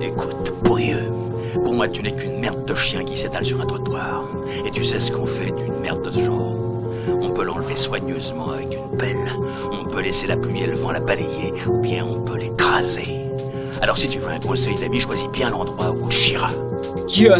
Écoute, pourrieux, pour moi tu n'es qu'une merde de chien qui s'étale sur un trottoir. Et tu sais ce qu'on fait d'une merde de ce genre? On peut l'enlever soigneusement avec une pelle, on peut laisser la pluie et le vent la balayer, ou bien on peut l'écraser. Alors si tu veux un conseil d'ami, choisis bien l'endroit où tu chieras. Yeah,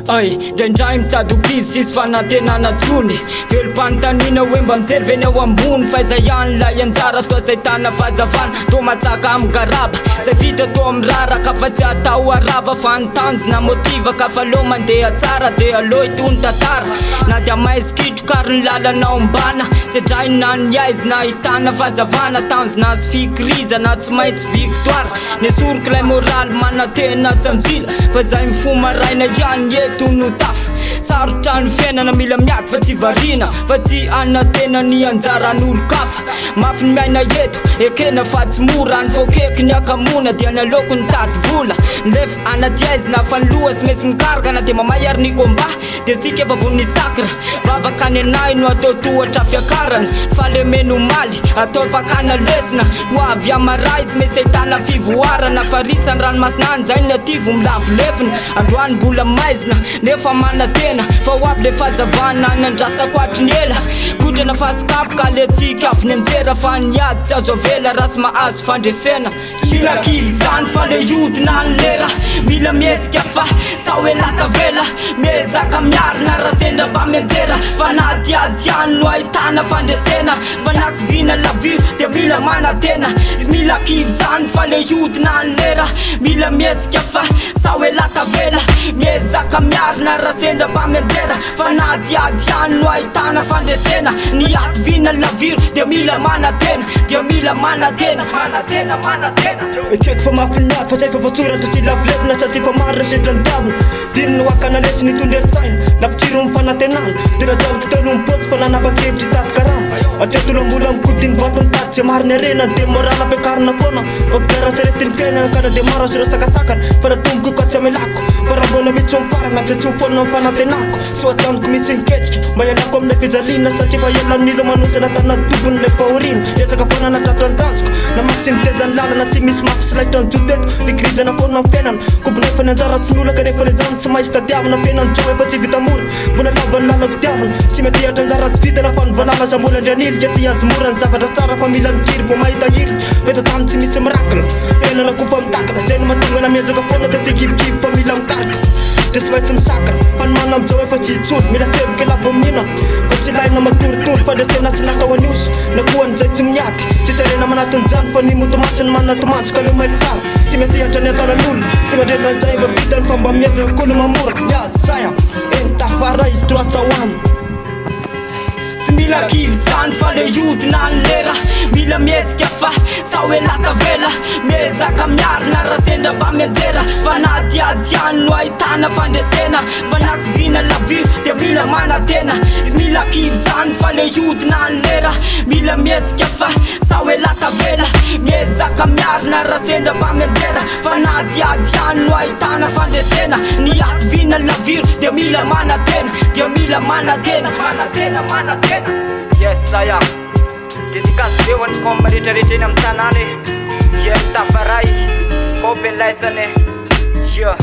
ay, ndraindray mitady ho kivy tsisy fanantenana tsony. Velom-panontaniana hoe mba mijery ve ny ao ambony? Fa aiza ihany ilay anjara toa tsy ahitana fahazavana? Toa matsaka amin'ny garaba, zay vita toa miraraka fa tsy atao araba. Fa ny tanjona motiva ka fa aleo mandeha tsara de aleo itony tantara. Na dia maizikitroka ary ny lalana ombana, sedraina ny aizina ahitana fahazavana. Tanjona sy fikirizana tsy maintsy victoire. Nesoriko ilay moraly manantena tsy anjila fa izay mifoha maraina ihany eto no tafa. Sarotra ny fiainana mila miady fa tsy variana fa tsy anantena ny anjaran'olon-kafa. Mafy ny miaina eto ekena fa tsy mora ny fokeky ny akamoana dia naleoko nitady vola. Milefa anaty aizina fa ny loha tsy maintsy mikaroka na dia mamay ary ny combat dia tsika efa von'ny sacre. Vavaka ny anay no atao tohatra fiakarana, fahalemena omaly atao fakana lesona. Ho avy hamaray tsy maintsy ahitana fivoarana, farisany ranomasina any zay ny aty vo milavo lefona. Androany mbola maizina nefa manantena fa ho avy le fahazavana nandrasako hatry ny ela. Kotrana fa sy kapoka le tsika avy nianjera fa ny ady tsy azo avela raha tsy mahazo fandresena. Mila kivy zany fa le hiodina ny lera. Mila mihetsika fa sao elah tavela. Miezaka miarina raha sendra mba mianjera. Fa na adiady ihany no ahitana fandresena. Fa na kiviana laviro dia mila manantena. Tsy mila kivy zany fa le hiodina ny lera. Mila mihetsika fa sao elah tavela. Miezaka miarina raha sendra mba mianjera. Fa na adiady ihany no ahitana fandresena. Ny hakiviana laviro dia mila manantena. Dia mila manantena, manantena, manantena. Ekeko fa mafy ny ady fa zay fa voasoratra sy lavo lefona satria fa maro ireo sedra nodiavina. Dino no hakana lesona hitondra herin-tsaina, nampitsiro ny fanantenana. Dia rajaviko teo no mipotsy fa nanapa-kevitra hitady karama. Hatreto aloha mbola mikody ny vato mitady izay marina harena. Dia moral ampiakarina foana fa guerre sy aretin'ny fiainana ka na dia maro aza ireo sakasakana fa natomboko io ka tsy hamelako. Fa raha mbola misy ho mifarana dia tsy ho foana ny fanantenako. Tsy ho ajanoko mihitsy ny ketrika mba hialako amin'ilay fijaliana satria efa ela no nilomanosana tanaty tobin'ilay ilay fahoriana. Ezaka foana nahatratra ny tanjoko, namaky sy niteza ny lalana, tsy misy mafy sy laitra ny jo teto, fikirizana foana ny fiainana. Kobo nefa ny anjara tsy miolaka nefa ilay zany tsy maintsy tadiavina, fiainan'ny jo efa tsy vita mora, mbola lava ny lalako diavina. Tsy mety hihatra anjara tsy vitana fa ny valala aza mbola andrianilika, tsy azo mora ny zavatra tsara fa mila mikiry vao mahita hirika, fa eto an-tany tsy misy miracle, fiainana koa fa mitakina, zay no mahatonga na miezaka foana dia tsy kivikivy fa mila mikaroka. Dia tsy maintsy misakana fa ny mana amin'izao efa tsy intsony. Mila teboka lava mihinana fa tsy ilaina matoritory. Fandresena tsy natao an'ny osy na koa an'izay tsy miady. Tsisy harena manatin'izany fa ny moto masy ny manana tomanjo ka aleo mailo tsara. Tsy mety hihatra ny an-tanan'olona, tsy mandrena an'izay efa vitany fa mba miezaka koa ny mamorona. Ya zay a! Eny tafaray izy 301. Tsy mila kivy zany fa le hiodina ny lera. Mila mihetsika fa sao elah tavela. Miezaka miarina raha sendra mba mianjera. Fa na adiady ihany no ahitana fandresena. Fa na kiviana laviro dia mila manantena. Tsy mila kivy zany fa le hiodina ny lera. Mila mihetsika fa sao elah tavela. Miezaka miarina raha sendra mba mianjera. Fa na adiady ihany no ahitana fandresena. Ny hakiviana laviro dia mila manantena. Dia mila manantena, manantena, manantena. Yes I am. Dédicace be ho an'ny com rehetra rehetra eny amin'ny tanàna e. Yeah, tafaray. Open laisany e. Yeah.